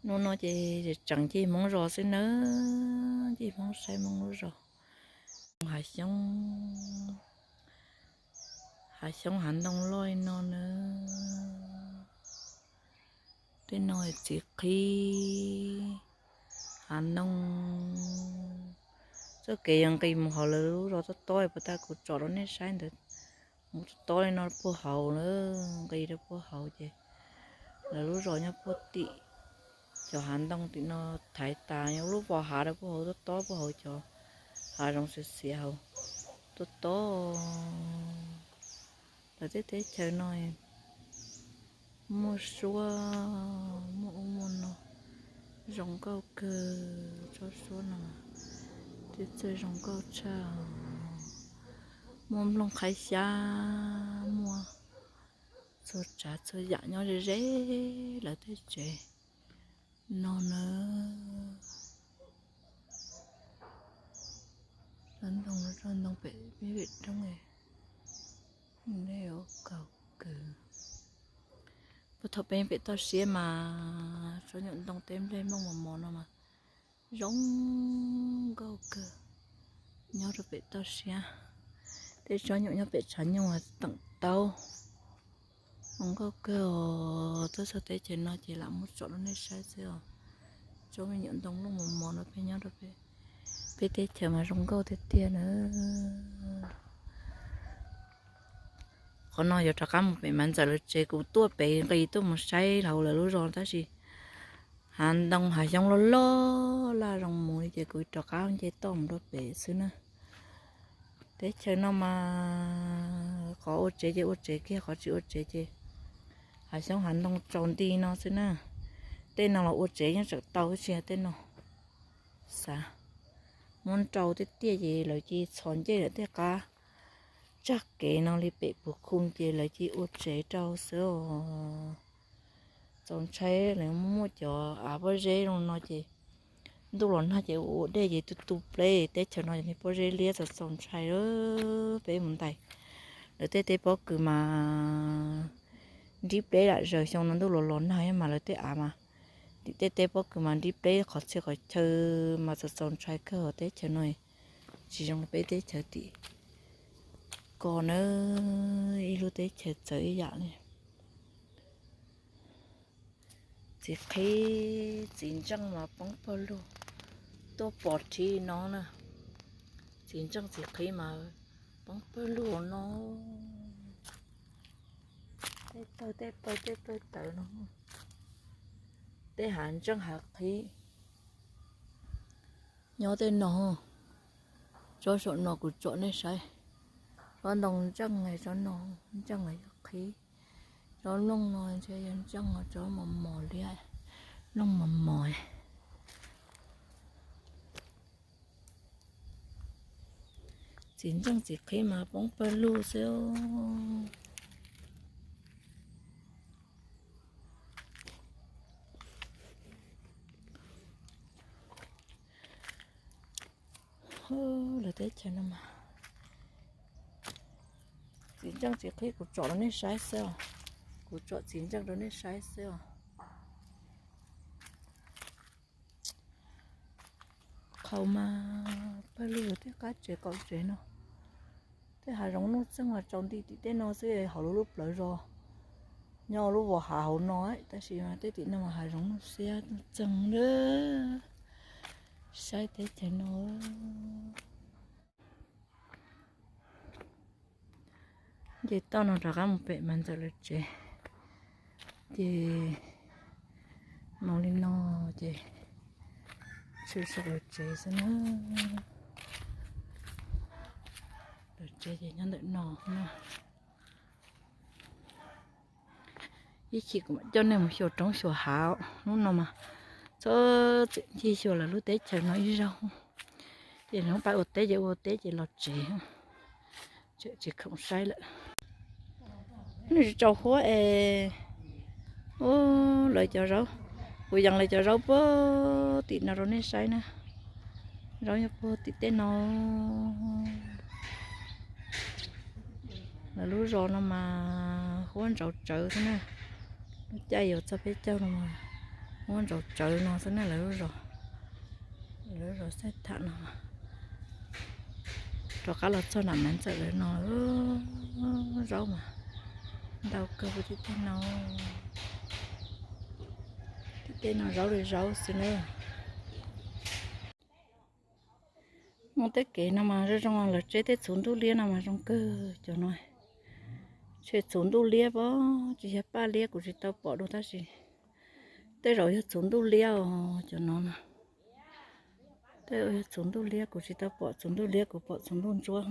Hnub no ces tseem ncig Hmoob zos xwb nawb, ncig Hmoob saib Hmoob lub zos. Hav xyoob, hav xyoob hav ntoo loj li no nawb. Tej no txiv qhib, hav ntoo. Txoj kev yuav nqis mus hauv lawv lub zos tob tob puag ta kuv tsom rau nej saib ntawd, mus tob tob li no puag hauv lawm, nqis rau puag hauv ces lawv lub zos nyob puag tim cov hav ntoo tim no thaiv tas, yog lub vos hav rau puag hauv tob tob puag hauv cov hav zoov xiav xiav hauv tob tob. Lawv tej teb chaws no muaj suab, muaj ub muaj no, zoo nkauj kawg. Tsob suab no tej txawj zoo nkauj tshaj, muaj nplooj qhaib xyab, muaj txhua tsav txhua yam nyob ze ze lawv tej tsev no nawb. Ntoo, ntoo pem peb pem roob, nej ua kaus kawg. Puag thaum peb pem toj siab mas tsob nyuam ntoo teb nplej nplooj mos mos no mas zoo nkauj kawg nyob rau pem toj siab. Tej tsob nyuam nyob pem tshav nyuj teem taub, zoo nkauj kawg os. Tuaj txog teb chaws no ces lam muab tsom rau nej saib xwb os. Tsob me nyuam ntoo nplooj mos mos no peb nyob rau peb teb chaws mas zoo nkauj tiag tiag nawb. Qhov no yuav rov qab mus pem Maiv Ntxawm lawv tsev, kuv tuaj pem nqis tuaj mus saib hauv lawv lub zos tab sis hav ntoo hav xyoob loj loj laj zoo mus li ces kuv rov qab nce toj mus rau pem xwb na. Teb chaws no mas qhov ua tsev ces ua tsev kiag, qhov tsis ua tsev ces hav xyoob hav ntoo tsaus nti no xwb na. Tej no los ua tsev yeej tseem tau, tsis yog tej no xav muab nrau tiaj tiaj ces lawv cia txhos ncej lawm tej qab tsag kev no li pem puv khu ces lawv cia ua tsev rau xwb os. Txaus ntshai, lawv muaj muaj cov av pob zeb zoo no ces ntuj los nag ces ua dej ces tu tu pleb. Teb chaws no niag pob zeb liab txaus txaus ntshai. Peb mus ntais lawv tej teb pob kws mas nrib pleb lam zaws, xyoo no ntuj los los nag mas lawv tej av mas tim tej teb pob kws mas nrib pleb qhov txhia qhov chaw mas txaus txaus ntshai kawg. Teb chaws no tsis zoo peb teb chaws tim ko nawb, ib lub teb chaws txawv ib yam li. Txiv qhib txiv ntseej mas poob pawg lug tuaj pom rhi no na. Txiv ntseej txiv qhib mas poob pawg lug no. Tej pawg tej pawg tej pawg tawv no, tej hav ntseej hav qhib nyob tej no. Tsob saum no kuv tsom nej saib, tsob ntoo ntseej, tsob no ntseej los yog qhib. Tsob nplooj no ntshe yog ntseej os, tsob mos mos li, nplooj mos mos. Txiv ntseej txiv qhib mas poob pawg lug xwb. Lawv teb chaws no mas txiv ntseej txiv qhib kuv tsom rau nej saib xwb os. Kuv tsom txiv ntseej rau nej saib xwb os. Qhov mas pawg lug tej qab tsev qaum tsev no, tej hav zoov nuj txeeg mas tsaus nti tim tej no xwb, hauv lub lub plawv zos nyob lub vos hav hauv no, tab sis mas tej tim no mas hav zoov nuj xiab nuj txeeg na. Saib teb chaws no. Nce toj no rov qab mus pem Maiv Ntxawm lawv tsev, ces mus li no ces tshwm sim lawv tsev xwb na. Lawv tsev ces nyob ntawm no na. Ib chim kuv mam coj nej mus xyuas roob xyuas hav, hnub no mas txhob txwm ncig xyuas lawv lub teb chaws no ib zaug. Ces hnub pab ua teb ces ua teb ces los tsev, tsis khoom saib lawm. Nws tsis tsaus huab es, lawv cov zaub, kuv yees lawv cov zaub puag tim no rau nej saib na. Zaub nyob puag tim tej no. Lawv lub zos no mas huab ntsauv tsawv xwb na. Lub caij yuav txog peb caug no mas Muab ntsaus tsawv no xwb na lawv lub zos, lawv lub zos xaj tham no. Rov qab los txog nram Maiv Ntxawm lawv no, zaub mas ntau kawg puv tim tej no. Tim tej no zaub li zaub xwb na. Muaj tej kev no mas zoo zoo lawv tseb tej txhuv ntuj liab no mas zoo kawg cov no. Tseb txhuv ntuj liab pab, tsis yog paj liab kuv tsis tau pom dua tab sis tej zaum yog txhuv ntuj liab os cov no na. Tej zaum yog txhuv ntuj liab, kuv tsis tau pom txhuv ntuj liab, kuv pom txhuv ntuj ntsuab.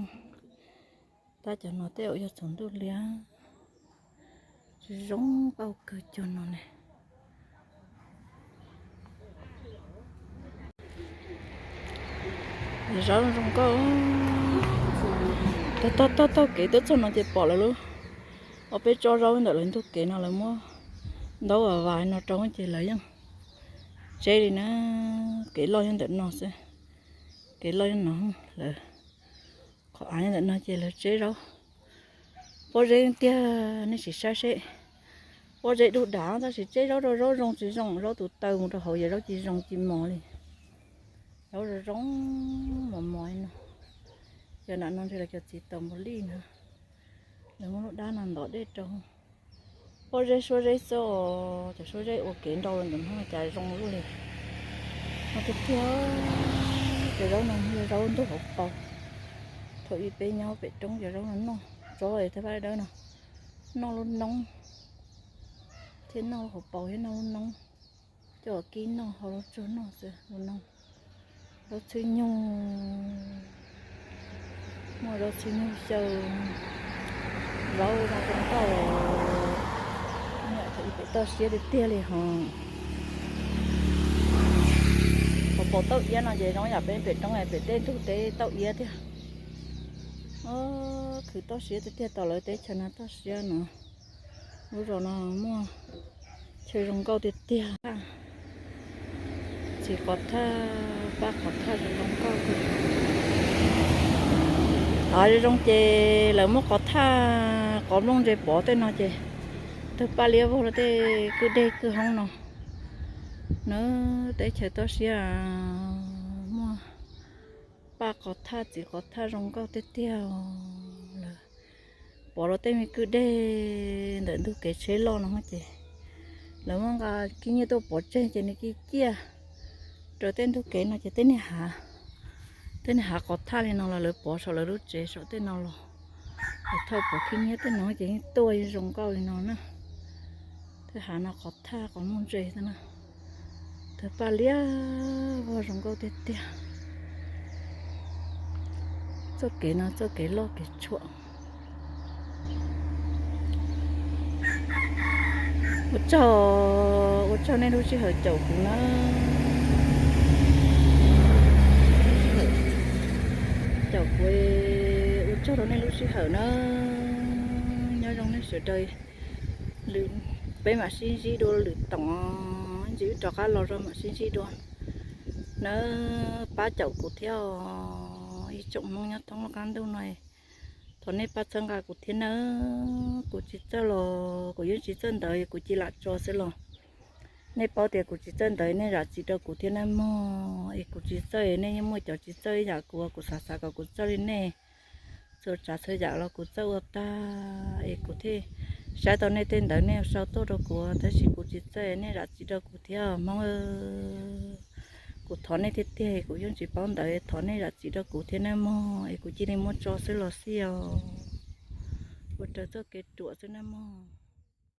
Tab cov no tej zaum yog txhuv ntuj liab. Zoo nkauj kawg cov no ne. Zaub zoo nkauj. Taug taug kev tuaj txog no ces pom lawv lub, ob peb tsob zaub ntawm lawv ntug kev no lawv muab ntaub vas vas no rau ces lawv yeej tseb li na. Kev loj yog ntawm no xwb, kev loj yog no lawm. Qhov av ntawm no ces lawv tseb zaub. Pob zeb tiag, nej sim saib seb. Pob zeb dub dav tab sis tseb zaub rau zaub zoo tsis zoo, zaub tus taw mus rau hauv yog zaub tsis zoo tsis mos li. Zaub zoo zoo mos mos li no. Cov nram no ntshe lawv cov txiv taus npum lij na. Lawv muab lub dab no ntov dej rau. Pob zeb suab zeb xwb, cov suab zeb ua kev nrau ntawm no cas zoo luaj li. No tiag tiag, cov zaub no yog zaub ntug hauv paus. Thaum ub peb nyob pem roob cov zaub no noj, tsob thaj paj dawb no, noj lub noob, thiab noj hauv paus thiab noj lub noob. Coj kib noj hau lub tsuag noj xwb lub noob. Zaub txhwb nyuj, muaj zaub txhwb nyuj xyaw, zaub zoo zoo nkauj. Thaum ub pem toj siab tiag tiag li hos. Hauv paus tauj iab no ces zoo yam peb pem roob pem tej ntug teb tauj iab tiag. Khwv toj siab tiag tiag, tom lawv teb chaws no toj siab no. Lub zos no muaj chaw zoo nkauj tiag tiag. Txiv qos thaj, paj qos thaj zoo zoo nkauj. Zoo zoo ces lawv muab qos thaj, qos nplooj ntse pov tej no ces tawg paj liab vog rau tej kwj deg kwj hoob no. Nws teb chaws toj siab muaj paj qos thaj txiv qos thaj zoo nkauj tiag tiag. Lawv pov rau tej me kwj deg ntawm ntug kev tsheb loj no ces lawv muab nqa khib nyiab tuaj pov tseg ces nws ciaj ciaj rau tej ntug kev no ces tej niag hav, tej niag hav qos thaj li no los lawv pov saum lawv lub tsev saum tej no los. Lawv thauj pov khib nyiab tej no ces yeej tuaj zoo nkauj li no na. Tej hav no qos thaj qos nplooj ntse xwb na. Tawg paj liab vog zoo nkauj tiag tiag. Txoj kev no txoj kev loj kev tshuam. Ua tsaug, ua tsaug nej lub sij hawm caum kuv na. Caum kuv, ua tsaug rau nej lub sij hawm na. Nyob zoo nej sawv daws. Lwm, peb mam sib ntsib dua lwm toom, ntsis wb rov qab los zog mam sib ntsib dua nawb. Pab caum kuv thiab os, ib tsoom Hmoob nyob thoob lub qab ntuj no. Thov nej pab txhawb nqa kuv thiab nawb. Kuv tsis txawj los kuv yeej tsis txawj ntawv, kuv cia lam tso xwb los. Nej paub tias kuv tsis txawj ntawv, nej zam txim rau kuv thiab nawb mog. Es kuv tsis txawj, nej yeej muaj cov tsis txawj ib yam kuv, kuv xav xav kom kuv txawj li nej. Txhua tsav txhua yam los kuv txawj ua tag, es kuv thiaj saib tau nej tej ntawv nej sau tuaj rau kuv, tab sis kuv tsis txawj, nej zam txim rau kuv thiab Hmoob. Kuv thov nej tiag tiag, kuv yeej tsis paub ntawv, thov nej zam txim rau kuv thiab nawb mog, es kuv cia li muab tso xwb los xij os. Ua raws txoj kev ruam xwb nawb mog.